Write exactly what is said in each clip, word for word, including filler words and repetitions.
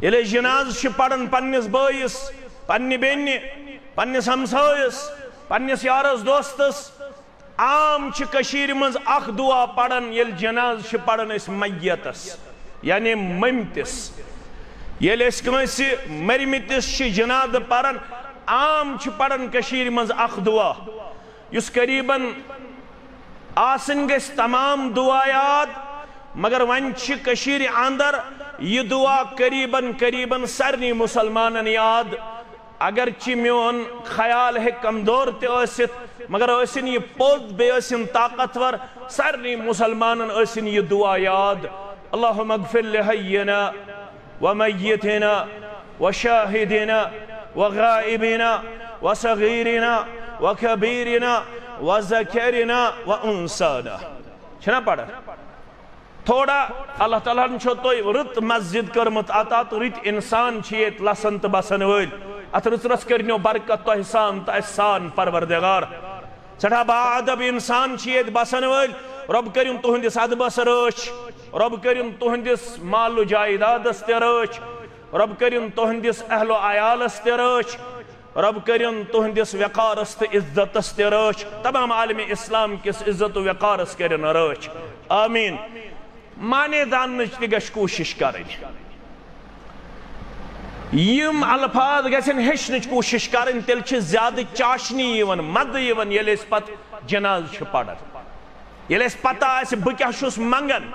ییٚلہِ أسۍ جنازٕ چھِ پران پننِس بٲیِس، پننہِ بیٚنہِ، پننِس ہمسایَس، پننِس یارس دوستس، عام چھِ کٔشیٖرِ منٛز اکھ دُعا پران ییٚلہِ جنازٕ چھِ پران أسۍ میتس، یعنی مٔمتِس۔ ییٚلہِ أسۍ کٲنٛسہِ مٔرمٕتِس چھِ جنازٕ پران، عام چھِ پران کٔشیٖرِ منٛز اکھ دُعا، یُس قریباً آسٕنۍ گژھِ تمام دُعا یاد، مگر وۄنۍ چھِ کٔشیٖرِ اندر یہِ دُعا قریباً قریباً سارنٕے مُسلمانن یاد۔ اگرچہِ میون خیال ہیٚکہِ کمزور تہِ ٲسِتھ، مگر ٲسِن یہِ پوٚز بیٚیہِ ٲسِن طاقتور، سارنٕے مُسلمانن ٲسِن یہِ دُعا یاد۔ اللهم اغفر لحینا ومیتنا وشاہدنا وغائبنا وصغیرنا وکبیرنا وذکرنا وانثانا۔ چھنا پران؟ تھوڑا اللہ تعالیٰ ہن چھو تۄہہِ رٕژ مسجد کٔرمٕژ عطا، تہٕ رٕتۍ انسان چھِ ییٚتہِ لسن تہٕ بسن وٲلۍ۔ اتھ رٕژرس کٔرنیو برکت تۄہہِ سان تہٕ اسہِ سان، پروردگار۔ سٮ۪ٹھاہ با ادب انسان چھِ ییٚتہِ بسن وٲلۍ۔ رۄب کٔرِن تُہنٛدِس ادبس رٲچھ، رۄب کٔرِن تُہنٛدِس مال و جایدادس تہِ رٲچھ، رۄب کٔرِن تُہنٛدِس اہل و عیالس تہِ رٲچھ، رۄب کٔرِن تُہنٛدِس وقارس تہٕ عزتس تہِ رٲچھ، تمام عالم اسلام کِس عزت و وقارس کٔرِن رٲچھ۔ آمین۔ معنی زاننٕچ تہِ گژھِ کوٗشِش کرٕنۍ۔ یِم الفاظ گژھن ہیٚچھنٕچ کوٗشِش کرٕنۍ، تیٚلہِ چھِ زیادٕ چاشنی یِوان، مزٕ یِوان، ییٚلہِ أسۍ پتہٕ جنازٕ چھِ پران، ییٚلہِ اَسہِ پتہ آسہِ بہٕ کیٛاہ چھُس منگان۔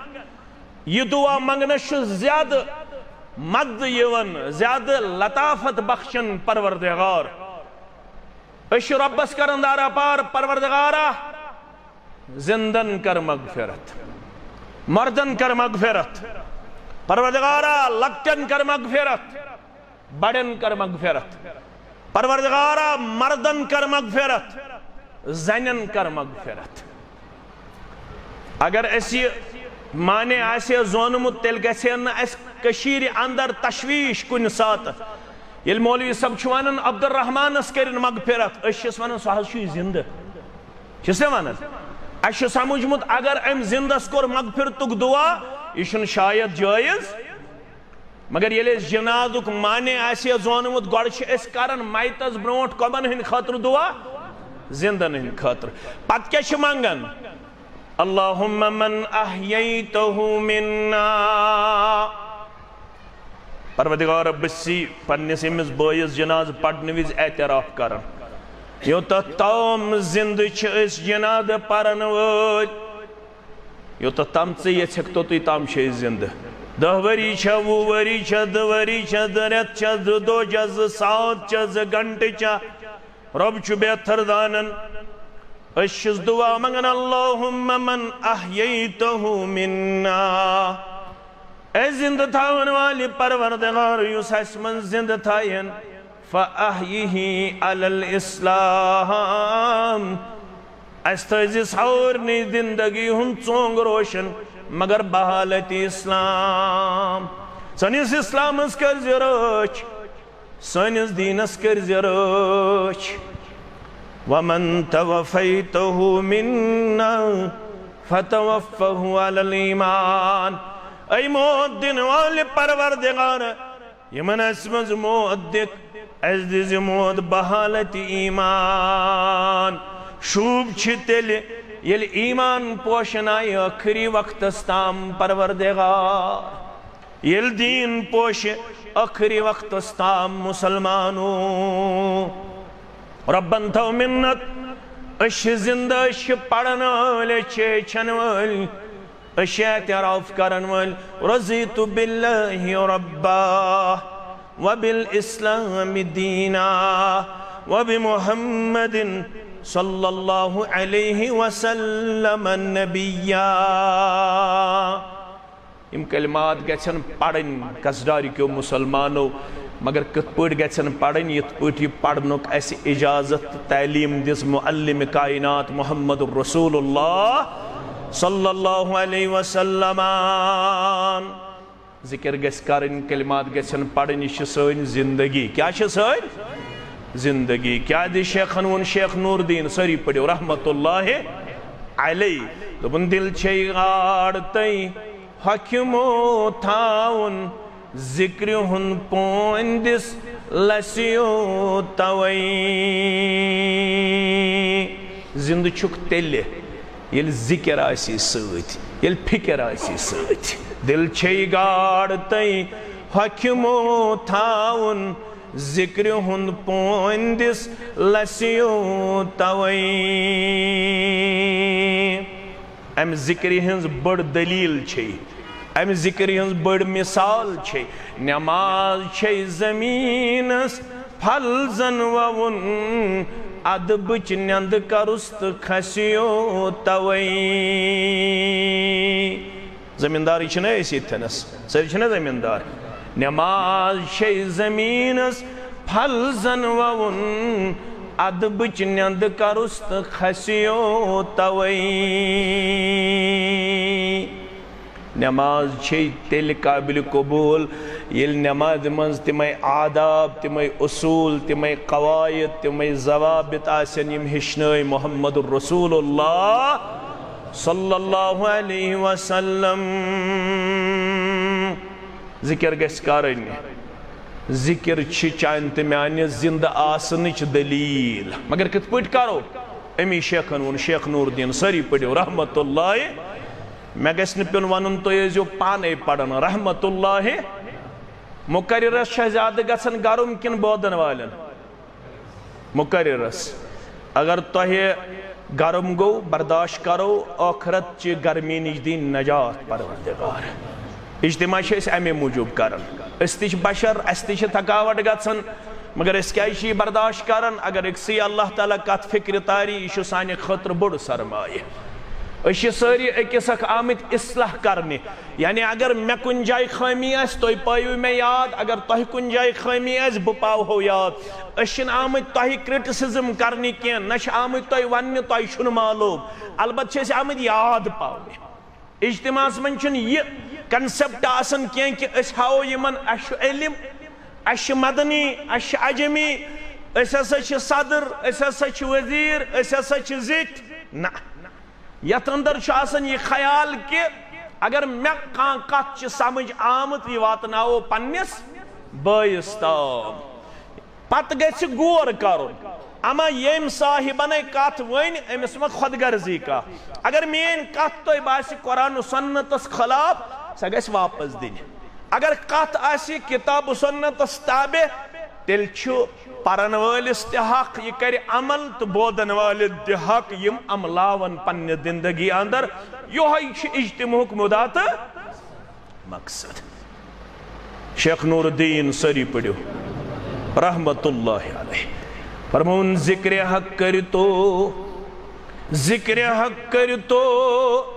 یہِ دعا منگنس چھُ زیادٕ مزٕ یِوان، زیادٕ لطافت بخشان پروردگار۔ أسۍ چھِ رۄبس کران دارا پار، پروردگارا، زندن کر مغفرت، مردن کر مغفرت، پروردگارا، لۄکٹٮ۪ن کر مغفرت، بڑٮ۪ن کر مغفرت، پروردگارا، مردن کر مغفرت، زنٮ۪ن کر مغفرت۔ اگر اسہِ یہِ معنی آسہِ ہے زونمُت، تیٚلہِ گژھِ ہے نہٕ اسہِ کٔشیٖرِ اندر تشویش کُنہِ ساتہٕ۔ ییٚلہِ مولوی صٲب چھُ ونان عبدالرحمانس کٔرِن مغفرت، أسۍ چھِس ونان سُہ حظ چھُے زندٕ۔ چھِس نا ونان؟ اسہِ چھُ سمجھمُت اگر أمۍ زندس کوٚر مغفرتُک دعا، یہِ چھُنہٕ شاید جٲیز۔ مگر ییٚلہِ أسۍ جنازُک معنی آسہِ ہے زونمُت، گۄڈٕ چھِ أسۍ کران میتس برونٛٹھ کۄمن ہٕنٛدِ خٲطرٕ دعا؟ زندن ہٕنٛدِ خٲطرٕ۔ پتہٕ کیٛاہ چھِ منگان؟ اللہم من احییتہ منا۔ پروردگار، بہٕ چھُسی پننِس أمِس بٲیِس جنازٕ پرنہٕ وِزِ اعتراف کران، یوٚتتھ تام زندٕ چھِ أسۍ جنازٕ پرن وٲلۍ، یوٚتتھ تام ژٕ یژھکھ توٚتُے تام چھِ أسۍ زندٕ۔ دَہ ؤری چھا، وُہ ؤری چھا، زٕ ؤری چھا، زٕ رٮ۪تھ چھا، زٕ دۄہ چھا، زٕ ساعت چھا، زٕ گھنٹہٕ چھا، رۄب چھُ بہتر زانان۔ أسۍ چھِس دعا منگان، اللہم من احییتہ منا، اے زندٕ تھاون والہِ پروردگار، یُس اسہِ منٛز زندٕ تھاین، فاحیہ علی الاسلام، اسہِ تھٲوزِ سارنٕے زندگی ہُنٛد ژونگ روشن، مگر بحالت اسلام۔ سٲنِس اسلامس کٔرزِ رٲچھ، سٲنِس دیٖنس کٔرزِ رٲچھ۔ ومن توفیتہ منا فتوفہ علی الایمان۔ اے موت دِنہٕ والہِ پروردگار، یِمن اسہِ منٛز موت دِکھ، اسہِ دِزِ موت بحالت ایمان۔ شوٗب چھِ تیٚلہِ، ییٚلہِ ایمان پوشن آیہِ ٲخری وقتس تام پروردگار، ییٚلہِ دیٖن پوشہِ ٲخری وقتس تام مُسلمانو۔ رۄبن تھٲو مِنت، أسۍ چھِ زِندٕ، أسۍ چھِ پرن وٲلۍ، أسۍ چھِ ہیٚچھن وٲلۍ، أسۍ چھِ اعتراف کرن وٲلۍ، رضیت باللہ ربا وبالاسلام دینا وبمحمد صلی اللہ علیہ وسلم نبیا۔ یِم کلمات گژھن پرٕنۍ قصدارِ کیو مسلمانو، مگر کِتھ پٲٹھۍ گژھن پرٕنۍ؟ یِتھ پٲٹھۍ یہِ پرنُک اسہِ اجازت تہٕ تعلیٖم دِژ معلم کائنات محمد رسول اللہ صلی اللہ علیہ وسلمن۔ ذکر گژھِ کرٕنۍ، کلمات گژھن پرٕنۍ، یہِ چھِ سٲنۍ زندگی۔ کیٛاہ چھِ سٲنۍ زندگی؟ کیٛاہ دِ شیخن ووٚن؟ شیخ نور الدین، سٲری پٔرِو، رحمت اللہ علیہ۔ دوٚپُن، دِل چھے غار تہٕ حکمو تھاوُن، ذکرِ ہُنٛد پوندِس لسیو توے۔ زندٕ چھُکھ تیٚلہِ، ییٚلہِ ذکر آسی سۭتۍ، ییٚلہِ فکر آسی سۭتۍ۔ دِل چھے گاڈ تَے حکمو تھاوُن، ذکرِ ہُنٛد پوندِس لسیو توے۔ امہِ ذکرِ ہٕنٛز بٔڑ دلیل چھے، امہِ ذکرِ ہٕنٛز بٔڑ مثال چھے۔ نماز چھے زمینس پھل زن ووُن، ادبٕچ نٮ۪نٛدٕ کرُس تہٕ کھسیو توے۔ زمیٖندارٕے چھِنہ أسۍ ییٚتھٮ۪نس، سٲری چھِنہ زمیٖندار؟ نماز چھے زمینس پھل زن ووُن، ادبٕچ نٮ۪نٛدٕ کرُس تہٕ کھسیو توے۔ نماز چھے تیٚلہِ قابل قبول، ییٚلہِ نمازِ منٛز تِمے آداب، تِمے اصوٗل، تِمے قواعد، تِمے ضوابط آسن، یِم ہیٚچھنٲے محمد رسول اللہ صلی اللہ علیہ وسلم۔ ذکر گژھِ کرٕنۍ۔ ذکر چھِ چانہِ تہٕ میانہِ زندٕ آسنٕچ دلیل۔ مگر کِتھ پٲٹھۍ کرو؟ امی شیخن ووٚن، شیخ نور الدین، سٲری پٔرِو رحمت اللہ۔ مےٚ گژھِ نہٕ پیوٚن ونُن، تُہۍ ٲسۍزیو پانے پران رحمت اللہ۔ مقررس چھا زیادٕ گژھان گرم کِنہٕ بودن والٮ۪ن؟ مقررس۔ اگر تۄہہِ گرم گوٚو، برداشت کرو، ٲخرت چہِ گرمی نِش دِنۍ نجات پروردگار۔ اجتماع چھِ أسۍ امے موٗجوٗب کران۔ أسۍ تہِ چھِ بشر، اسہِ تہِ چھِ تھکاوٹ گژھان، مگر أسۍ کیازِ چھِ یہِ برداشت کران؟ اگر أکسٕے اللہ تعالیٰ کتھ فکرِ تاری، یہِ چھُ سانہِ خٲطرٕ بوٚڑ سرمایہِ۔ أسۍ چھِ سٲری أکِس اکھ آمٕتۍ اصلاح کرنہِ۔ یعنی اگر مےٚ کُنہِ جایہِ خٲمی آسہِ، تُہۍ پٲیِو مےٚ یاد، اگر تۄہہِ کُنہِ جایہِ خٲمی آسہِ، بہٕ پاوہو یاد۔ أسۍ چھِنہٕ آمٕتۍ تۄہہِ criticism کرنہِ کینٛہہ، نہ چھِ آمٕتۍ تۄہہِ وننہِ تۄہہِ چھُنہٕ معلوم، البتہ چھِ أسۍ آمٕتۍ یاد پاونہِ۔ اجتماعس منٛز چھُنہٕ یہِ concept آسان کینٛہہ کہِ أسۍ ہاوو یِمن اَسہِ چھُ علم، اَسہِ چھِ مدنی، اَسہِ چھِ عجمی، أسۍ ہسا چھِ صدر، أسۍ ہسا چھِ وزیر، أسۍ ہسا چھِ زِٹھۍ۔ نہ، یتھ اندر چھُ آسان یہِ خیال کہِ اگر مےٚ کانٛہہ کتھ چھِ سمجھ آمٕژ، یہِ واتناوو پننِس بٲیِس تام۔ پتہٕ گژھِ غور کرُن، اما ییٚمۍ صاحبن کتھ ؤنۍ، أمِس ما خۄد غرضی کانٛہہ؟ اگر میٲنۍ کتھ تۄہہِ باسہِ قرآن و سنتس خلاف، سۄ گژھِ واپس دِنہِ۔ اگر کتھ آسہِ کتاب و سنتس تابع، تیٚلہِ چھُ پرن وٲلِس تہِ حق، یہِ کرِ عمل، تہٕ بوزن والٮ۪ن تہِ حق، یِم عملاون پننہِ زندگی اندر۔ یۄہے چھُ اجتماعُک مُدعا تہٕ مقصد۔ شیخ نور الدین، سٲری پٔرِو رحمت اللہ علیہ، فرمون، ذکر حق کٔرِتو، ذکر حق کٔرِتو،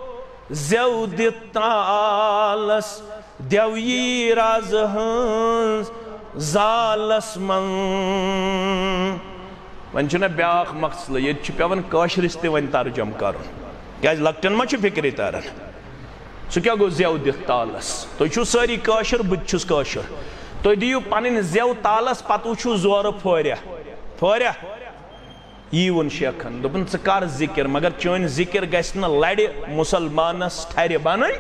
زٮ۪و دِتھ تالس، دٮ۪و یی راز ہٕنٛز زالس منٛز۔ وۄنۍ چھُنہ بیٛاکھ مسلہٕ، ییٚتہِ چھُ پٮ۪وان کٲشرِس تہِ وۄنۍ ترجمہٕ کرُن، کیٛازِ لۄکٹٮ۪ن ما چھُ فکرِ تران؟ سُہ کیٛاہ گوٚو زٮ۪و دِتھ تالس؟ تُہۍ چھِو سٲری کٲشِر، بہٕ تہِ چھُس کٲشُر۔ تُہۍ دِیِو پنٕنۍ زٮ۪و تالس، پتہٕ وٕچھِو زورٕ پھوریا، پھوریا۔ یی ووٚن شیخن، دوٚپُن، "ژٕ کر ذکر، مگر چٲنۍ ذکر گژھِ نہٕ لڑِ مسلمانس ٹھرِ بنٕنۍ،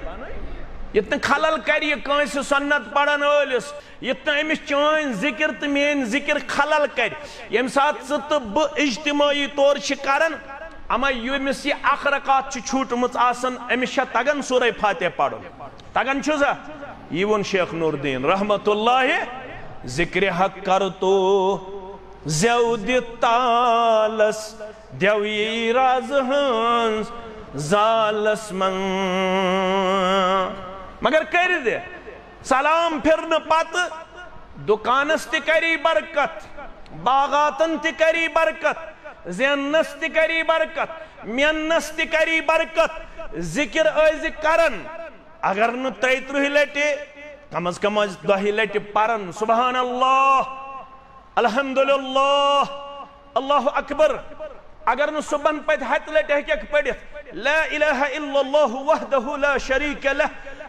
یتھ نہٕ خلل کرِ یہِ کٲنٛسہِ سنت پرن وٲلِس، یتھ نہٕ أمِس چٲنۍ ذکر تہٕ میٲنۍ ذکر خلل کرِ۔ ییٚمہِ ساتہٕ ژٕ تہٕ بہٕ اجتماعی طور چھِ کران، اما ییٚمِس یہِ اکھ رکعت چھِ چھوٗٹمٕژ آسان، أمِس چھا تگان سورہ فاتحہ پرُن؟ تگان چھُ سا؟" یی ووٚن شیخ نور الدین رحمت اللہ، ذکر حق کر تو زیو دِ تالس، دیو یی راز ہنز زالس من۔ مگر کٔرۍ دِ سلام پھرنہٕ پتہٕ دُکانس تہِ کری برکت، باغاتن تہِ کری برکت، زیننس تہِ کری برکت، میننس تہِ کری برکت۔ ذکر ٲسۍ زِ کران، اگر نہٕ ترٛیہِ ترٕٛہہِ لٹہِ، کم از کم ٲسۍ دَہہِ لٹہِ پران، سبحان اللہ، الحمدللہ، اللہ اکبر۔ اگر نہٕ صبحن پتہٕ ہتہِ لٹہِ ہیٚککھ پٔرِتھ، لا الہ الا اللہ وحدہ لا شریک لہ،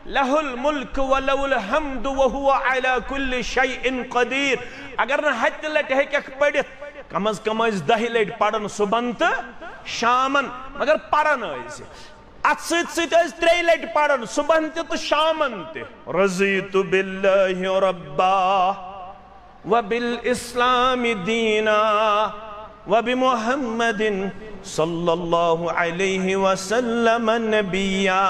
لہ الملک و لہ الحمد و هو علی کل شیء قدیر۔ اگر نہٕ ہتہِ لٹہِ ہیٚککھ پٔرِتھ، کم از کم ٲسۍ دَہہِ لٹہِ پران صبحن تہٕ شامن، مگر پران ٲسۍ۔ اتھ سۭتۍ سۭتۍ ٲسۍ ترٛیٚیہِ لٹہِ پران، صبحن تہِ تہٕ شامن تہِ۔ رضیت باللہ ربا وبالاسلام دینا وبمحمد صلی اللہ علیہ وسلم نبیا۔